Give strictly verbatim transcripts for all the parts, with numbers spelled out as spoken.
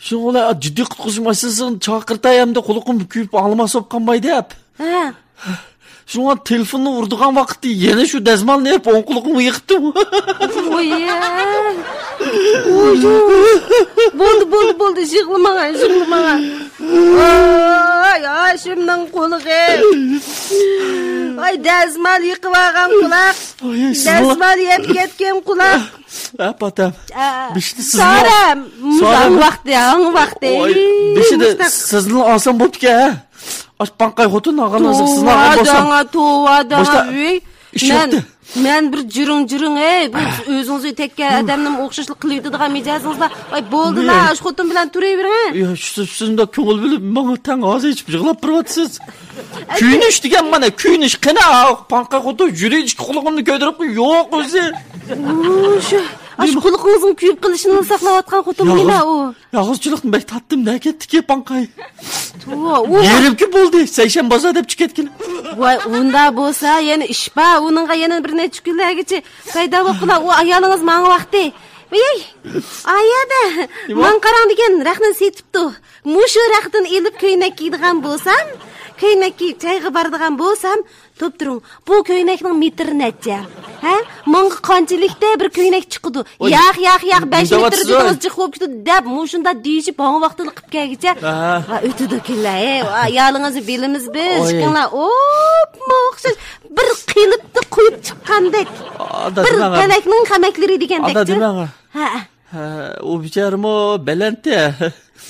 شۇڭا جىددىي قۇتقۇزۇش ماشىنىسىنى چاقىرتاي ئەمدى، قۇلىقىم كۆيۈپ ئاڭلىماس بولۇپ قالماي دەپ. ھە. شۇڭا تېلېفوننى ئۇرىدىغان ۋاقىتتا يەنە شۇ دەزمالنى ئېلىپ ئوڭ قۇلىقىمغا يېقىتتىم. ۋوي. ۋوي. بولدى، بولدى، بولدى، يىغلىماڭ، يىغلىماڭ. ۋاي، ھاشىمنىڭ قۇلىقى. ۋاي، دەزمال يېقىۋالغان قۇلاق. ۋاي، سىزمۇ دەزمال يەپ كەتكەن قۇلاق. ھە، پاتەم. ئە، بېشىنى سىزمۇ سارەم، سارەم. ھاڭ ۋاقتى، ھاڭ ۋاقتى. ۋاي، بېشىدا سىزنى ئالسام بوپتىكەن، ھە؟ ئاش پاڭقاي خوتۇن ئالغان ھازىر سىزنى ئالغان بولسام. داڭا، توۋا، داڭا، باشتا ئۆي. ئىش مەن، يوقتى. مەن بىر جۈرۈڭ، جۈرۈڭ، ئەي، بۇ ئۆزىڭىزگە تەگكەن ئادەمنىمۇ ئوخشاشلا قىلىۋېتىدىغان مىجەزىڭىزلا. ۋاي، بولدىلا، ئاش خوتۇن بىلەن تۇرۇۋېرىڭ، ھە؟ يا، شۇ، شۇنداق كۆڭۈل بۆلۈپ، ماڭا تەڭ ھازا ئىچىپ يىغلاپ بېرىۋاتىسىز. كۆيۈنۈش دېگەن مانا، كۆيۈنۈش. قېنى، پاڭقا خوتۇن يۈرى ئىككى قۇلىقىمنى كۆيدۈرۈپ، يوق ئۆزى. ئۇ، شۇ، ئاشۇ قۇلىقىڭىزنىڭ كۆيۈپ قېلىشىنى ساقلاۋاتقان خوتۇن مانا ئۇ. يالغۇزچىلىقنى بەك تارتتىم، نە كەتتىكى پاڭقاي. توۋا، ئۇ. يېرىمكى بولدى، سەيشەنبە بازار دەپ چىقىپ كەتكىلى. ۋاي، ئۇندا بولسا يەنە ئىش بار، ئۇنىڭغا يەنە بىر نەچچە كۈنلەرگىچە پەيدا بولۇپ قالار. ئۇ ئايالىڭىز ماڭا ۋاقتى. ۋەي، ئايەدە، نېمە؟ ماڭا قاراڭ دېگەن رەختنى سېتىپتۇ. مۇشۇ رەختتىن ئېلىپ كۆينەك كىيىدىغان بولسام، كۆينەك كىيىپ چايغا بارىدىغان بولسام، توپ تۇرۇڭ، بۇ كۆينەكنىڭ مېتىرى نەچچە؟ ھە؟ ماڭا قانچىلىكتە بىر كۆينەك چىقىدۇ؟ ۋاي، ياق، ياق، ياق، بەش مېتىر دېدىڭىز، جىق بولۇپ كېتىدۇ دەپ، مۇشۇنداق دېيىشىپ، ماڭا ۋاقتىدا قىلىپ كەلگۈچە. ۋا، ئۆتىدۇ كۈنلەر، ھە، ئايالىڭىزنى بىلىمىز بىز، ئىككىڭلار ئوپمۇ ئوخشاش، بىر قېلىپتا قويۇپ چىققاندەك، بىر پەلەكنىڭ خەمەكلىرى دېگەندەكچۇ. ھە. ھە، ئۇ بىچارىمۇ بەلەنتە.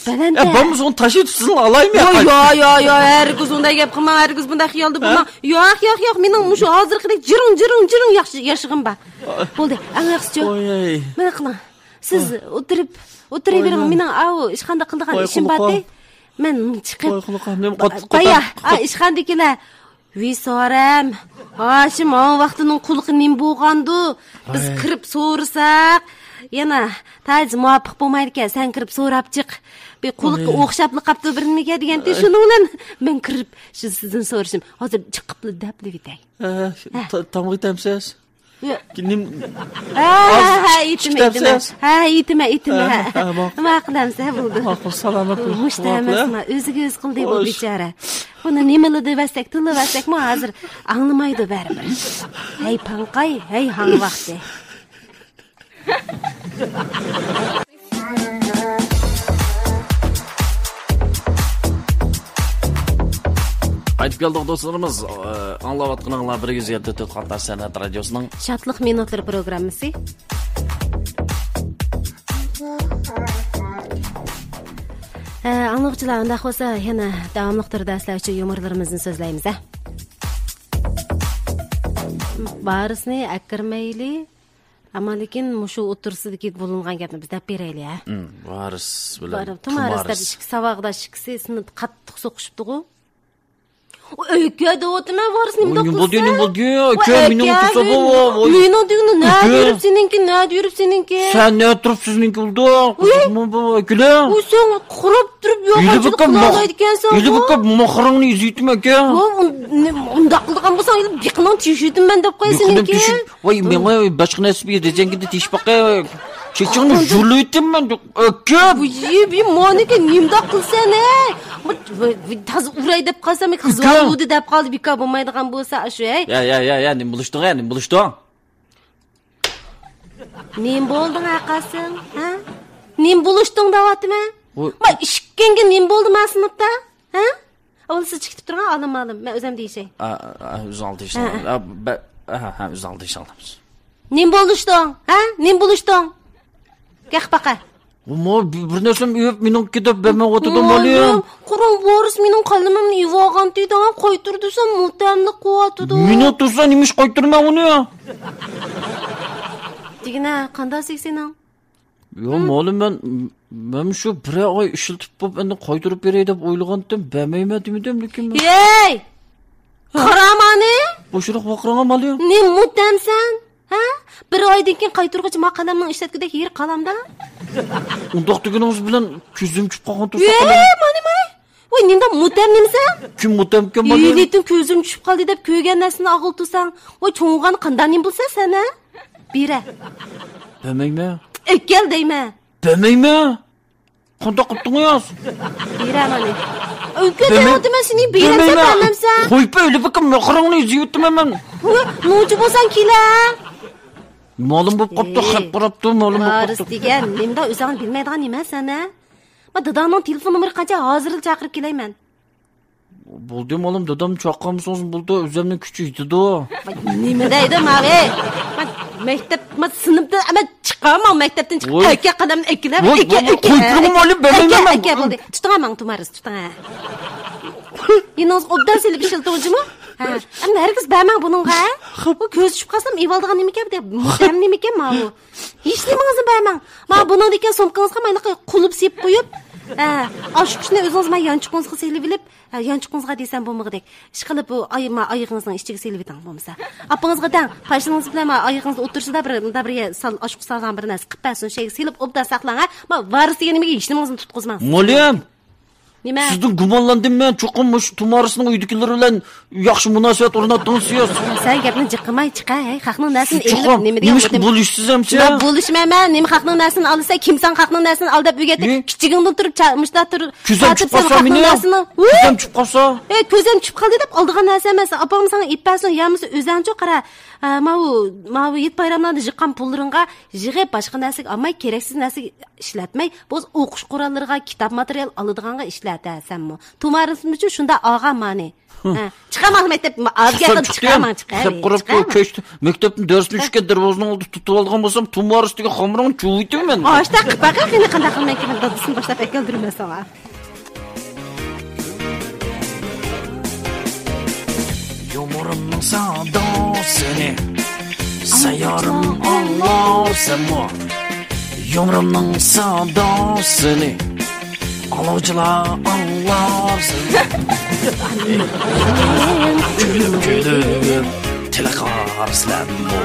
بەلەنتە. ئە، بولمىسا ئۇنى تاشلىۋېتىپ سىزنى ئالايمۇ يا؟ يا، يا، يا، ھەرگىز ئۇنداق گەپ قىلماڭ، ھەرگىز بۇنداق خىيالدا بولماڭ. ياق، ياق، ياق، ياق، مېنىڭ مۇشۇ ھازىرقىدەك جىرىڭ، جىرىڭ، جىرىڭ ياخشى، ياشىغىم بار. بولدى، ئەڭ ياخشىسىچۇ؟ مانا قىلىڭ. سىز ئولتۇرۇپ، ئولتۇرۇۋېرىڭ، مېنىڭ ئاۋۇ ئىشخانىدا قىلىدىغان ئىشىم بارتى. مەن چىقىپ، بايا، ئىشخانىدىكىلەر ۋى سارەم، ھاشىم، ھاڭ ۋاقتىنىڭ قۇلىقى نېمە بولغاندۇ؟ بىز كىرىپ سورىساق، يەنە تاجى مۇۋاپىق بولمايدىكەن، سەن كىرىپ سوراپ چىق. بىر قۇلىقى ئوخشاپلا قاپتۇ بىر نېمىگە دېگەنتى، شۇنىڭ بىلەن مەن كىرىپ شۇ سىزدىن سورىشىم. ھازىر چىقىپلا دەپلىۋېتەي. ھە، تامغا يېتەمسىز؟ ھە، ھە، ھە، ئېيتىمە، ئېيتىمە. ھە، ئېيتىمە، ئېيتىمە. ھە، ھە، ماقۇل. ماقۇل ئەمسە، بولدى. ماقۇل، سالامەت بول. مۇشتا ئەمەسما، ئۆزىگە ئۆزى قىلدى بۇ بىچارە. بۇنى نېمىلا دېۋەرسەك، تىللىۋەرسەكمۇ ھازىر ئاڭلىمايدۇ بەرىبىر. ھەي پاڭقاي، ھەي ھاڭ ۋاقتى. قايتىپ كەلدۇق دوستلىرىمىز. ئاڭلاۋاتقىنىڭلار بىر يۈز يەتتە تۆت قاتناش سەنئەت رادىيوسىنىڭ شادلىق مىنۇتلىرى پروگراممىسى. ئاڭلىغۇچىلار، ئۇنداق بولسا يەنە داۋاملىق تۈردە سىلەر ئۈچۈن يۇمۇرلىرىمىزنى سۆزلەيمىز ھە. ۋارىسنى ئەكىرمەيلى. ئەمما لېكىن مۇشۇ ئوتتۇرىسىدىكى بولۇنغان گەپنى بىز دەپ بېرەيلى ھە. ۋارىس بىلەن تۇمارىس دەپ ئىككى ساۋاقداش ئىككىسى سىنىپ قاتتىق سوقۇشۇپتىغۇ. ئۆكە دەۋاتىمەن، ۋارىس نېمە دەپ قىلسا؟ نېمە بولدى، نېمە بولدى؟ ئۆكە، مېنىڭ ئوتتۇرسا بولدى. مېنىڭ دېگىنىم نەدە يۈرۈپ سېنىڭكى، نەدە يۈرۈپ سېنىڭكى؟ سەن نەدە تۇرۇپ سىزنىڭكى بولدى؟ ئۆكە. ئۇي، سەن قۇرۇپ تۇرۇپ يوغانچىلىق قىلالايدىكەنسەن. يۈرۈپ بېقىپ، ماخىراڭنى ئېزىۋېتىمەن ئاكا. ئۇنداق قىلىدىغان بولساڭ، بېقىنىڭ تېشىۋېتىمەن دەپ قوياي سېنىڭكى. ۋاي، ماڭا باشقا نەرسە بېرىدۇ، جەڭگىدە تېشىپ باقاي. چېچىڭنى جۇلۇۋېتىمەن، ئاكا. ۋىي، ۋىي، مانىكى نېمىنداق قىلسەن، ھە؟ تازا ئۇراي دەپ قالسام، قىز ۋالۇدى دەپ قالدى، بىكار بولمايدىغان بولسا، شۇ، ھەي. يا، يا، يا، يا، نېمە بولۇشتۇڭ، ھە؟ نېمە بولۇشتۇڭ؟ نېمە بولۇشتۇڭ، ھە، قاسىم؟ ھە؟ نېمە بولۇشتۇڭ دەۋاتىمەن؟ ما ئىشىككەڭگە نېمە بولدى ما سىنىپتا؟ ھە؟ ئاۋۋال سىز چىقىپ تۇرۇڭ، ئالىم، ئالىم. مەن ئۆزۈم دېيىشەي. ئا، ئا، ئا، ئۆزىڭىز دېيىشىڭ. ھە، ھە. ھە، بە-، ھە، ھە، ھە، ئۆزىڭىز دېيىشىڭ. نېمە بولۇشتۇڭ؟ ھە؟ نېمە بولۇشتۇڭ؟ گەق باقا. مو، بىر، بىر نەرسەم ئېۋىپ، مېنىڭكى دەپ بەرمەي ئوتىدۇ، مالىيىم. قۇرۇڭ، ۋارىس مېنىڭ قەلىمىمنى ئېۋالغانتى، دەڭ، قايتۇر دېسەم، مۇتتەملىق قىلىۋاتىدۇ. مېنىڭ تۇرسا، نېمىش قايتۇرىمەن ئۇنى؟ دېگىنە، قانداق سېنىڭ؟ يوق، مالىم، مەن، مەن شۇ بىرەر ئاي ئىشلىتىپ بولۇپ، ئەمدى قايتۇرۇپ بېرەي دەپ ئويلىغانتىم، بەرمەيمەن دېمىدىم، لېكىن مەن. ھەي! قارامانى! بوشراق ۋارقىراڭ، مالىم. نېمە مۇتتەمسەن؟ ھە؟ بىر ئايدىن كېيىن قايتۇرغۇچە ما قەلەمنىڭ ئىشلەتكۈدەك يېرى قالامدا. ئۇنداق دېگىنىڭىز بىلەن كۆزۈم چۈشۈپ قالغان تۇرسا قالام. ۋەي، مانا، مانا. ۋەي، نېمىدەپ مۇتتەم نېمىسەن؟ كىم مۇتتەمكەن، مالىم؟ يېلىتىن كۆزۈم چۈشۈپ قالدى دەپ كۆرگەن نەرسىنى ئاغلىتىسەن. ۋەي، چوڭغان قانداق نېمە بىلسەن سەن، ھە؟ بېرە. بەرمەيمەن. ئەكەل دەيمەن. بەرمەيمەن. قانداق قىپتىڭىز؟ بېرەمەن. ئۆكە دەۋاتىمەن سېنى، بېرەمسەن، بەرمەمسەن؟ قويۇپ ئۆلۈپ بېكىم، مېخىرىڭنى ئېزىۋېتىمەن مەن. ھۇ، نوچى بولساڭ كېلە. مالىم بولۇپ قاپتۇ، ئېي، خەپ قاراپتۇ، مالىم بولۇپ قاپتۇ. دېگەن، نېمىدا ئۆزۈڭنى بىلمەيدىغان نېمە سەن، ھە؟ ما داداڭنىڭ تېلېفون نومۇرى قانچە؟ ھازىرلا چاقىرىپ كېلەيمەن. بولدى مالىم، دادام چاقىرمىسىڭىز بولدى، ئۆزۈمنىڭ كۈچى يېتىدۇ. نېمە دەيدۇ ماۋى؟ مەن مەكتەپ، مەن سىنىپتىن، مەن چىقارماڭ مەكتەپتىن چىقىپ، ۋوي. ئەكە قەلەمنى ئەكىلە، ۋوي، ئەكە، ۋوي، ئەكە. قويۇپ بېرىڭ مالىم، بەرمەيمەن ئەكە، مەن. ئەكە، بولدى. تۇتۇڭ ماڭ، تۇمارىس، تۇتۇڭ، ھە. يېنىڭىزغا ئوبدان سېلىپ ئىشلىتىڭ جۇمۇ. ھە. ئەمدى ھەرگىز بەرمەڭ بۇنىڭغا، ھە. بۇ كۆزى چۈشۈپ قالسىمۇ، ئېۋالىدىغان نېمىكەن، دەپ، مۇتەم نېمىكەن ماۋۇ. ھېچ نېمىڭىزنى بەرمەڭ. مانا بۇنىڭدىكى سومكىڭىزغا مايلىقى قۇلۇپ سېلىپ قويۇپ، ھە، ئاشۇ كۈچنى ئۆزىڭىز مانا يانچۇقىڭىزغا سېلىۋېلىپ، ھە، يانچۇقىڭىزغا دېسەم بولمىغۇدەك. ئىشقىلىپ بۇ ئاي-، ما، ئايىغىڭىزنىڭ ئىچىگە سېلىۋېتىڭ بولمىسا. ئاپىڭىزغا دەڭ، پاشنىڭىز بىلەن ما، ئايىغىڭىزنىڭ ئوتتۇرىسىدا بىر، مۇنداق بىر يە-، سال، ئاشۇ سالغان بىر نەرسە قىلىپ بەرسۇن، شۇ يەرگە سېلىپ ئوبدان ساقلاڭ، ھە. ما، ۋارس دېگەن نېمىگە ھېچ نېمىڭىزنى تۇتقۇزماڭ. مۇئەللىم! نېمە؟ سىزدىن گۇمانلاندىم مەن، چوقۇم مۇشۇ تۇمارىسنىڭ ئۆيدىكىلىرى بىلەن ياخشى مۇناسىۋەت ئورناتتىڭىز سىز. سەن گەپنى جىق قىلماي چىق، ھەي، خەقنىڭ نەرسىنى ئېلىپ نېمە دېگەن نېمىشقا بولۇشسىز ھەم سىز؟ بولۇشمايمەن، نېمە خەقنىڭ نەرسىنى ئالىسەن، كىم ساڭا خەقنىڭ نەرسىنى ئال دەپ ئۆگەتتى؟ كىچىكىڭدىن تۇرۇپ چا-، مۇشۇنداق تۇر-، كۆزەم چۈشۈپ قالسا مېنىڭ؟ كۆزەم چۈشۈپ قالسا؟ ئەي، كۆزەم چۈشۈپ قالدى دەپ ئالىدىغان نەرسە ئەمەس، ئاپاڭ ساڭا ئېلىپ بەرسۇن، يا بولمىسا ئۆزەڭچۇ قارا. ھە، ماۋۇ، ماۋۇ ھېيت بايراملاردا يىغقان پۇللىرىڭغا يىغىپ، باشقا نەرسىگە ئالماي، كېرەكسىز نەرسىگە ئىشلەتمەي، بولسا ئوقۇش قوراللىرىغا، كىتاب ماتېرىيال ئالىدىغانغا ئىشلەت، ھە، سەنمۇ. تۇمارىسىمۇ شۇنداق ئالغان مانى. ھە، چىقاماڭ مەكتەپ، ئالدىغا چىقاماڭ، چىقاماڭ، چىقاماڭ. كەچتە مەكتەپتىن دەرسىنى چۈشكەن دەرۋازىنىڭ ئالدىدا تۇتۇپ ئالغان بولسام، تۇمارىس دېگەن خامىرىڭنى چۇۋۇۋېتىمەن. ئاشتا قىلىپ باقە، قېنى قانداق قىلىمەن، كېيىن دادىسىنى باشلاپ ئەكەلدۈرىمەن ساڭا. يۇمۇرۇمنىڭ ساداسىنى سەييارىم ئاڭلارسەنمۇ؟ يۇمۇرۇمنىڭ ساداسىنى ئاڭلىغۇچىلار ئاڭلارسەنمۇ؟ كۈلۈپ كۈلۈپ تىلقارسىلەرمۇ؟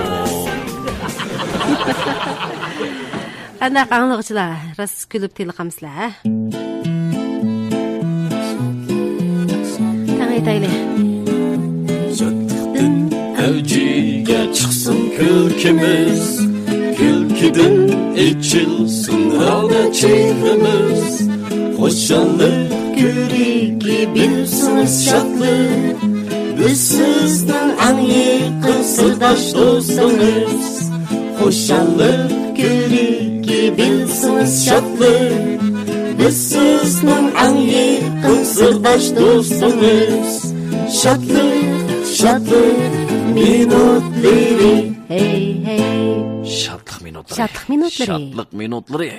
قانداق ئاڭلىغۇچىلار، راست كۈلۈپ تېلىقامسىلەر، ھە؟ تەڭ ئېيتايلى. شادلىقتىن ئەۋجىگە چىقسۇن كۈلكىمىز، كۈلكىدىن ئېچىلسۇن راۋە چېھرىمىز. خۇشاللىق كۆرۈكى بىلسىڭىز شادلىق، بىز سىزنىڭ ئەڭ يېقىن سىرداش دوستىڭىز. خۇشاللىق كۆرۈكى بىلسىڭىز شادلىق، بىز سىزنىڭ ئەڭ يېقىن سىرداش دوستىڭىز. شادلىق، شادلىق مىنۇتلىرى. ھەي، ھەي. شادلىق مىنۇتلىرى. شادلىق مىنۇتلىرى. شادلىق مىنۇتلىرى.